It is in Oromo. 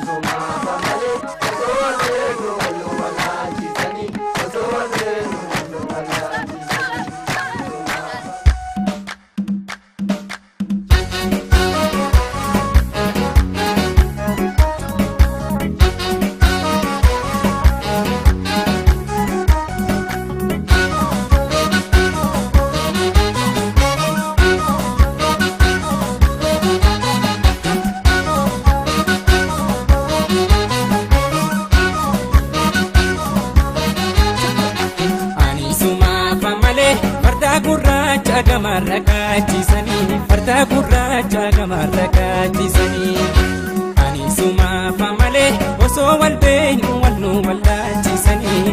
Sumaaf malee osoo wal beeknu wal nu wallaalchisanii, osoo wal beeknu wal nu wallaalchisanii. Ani sumaafa malee farda gurraacha gamarra kaachisanii, farda gurraacha gamarra kaachisanii.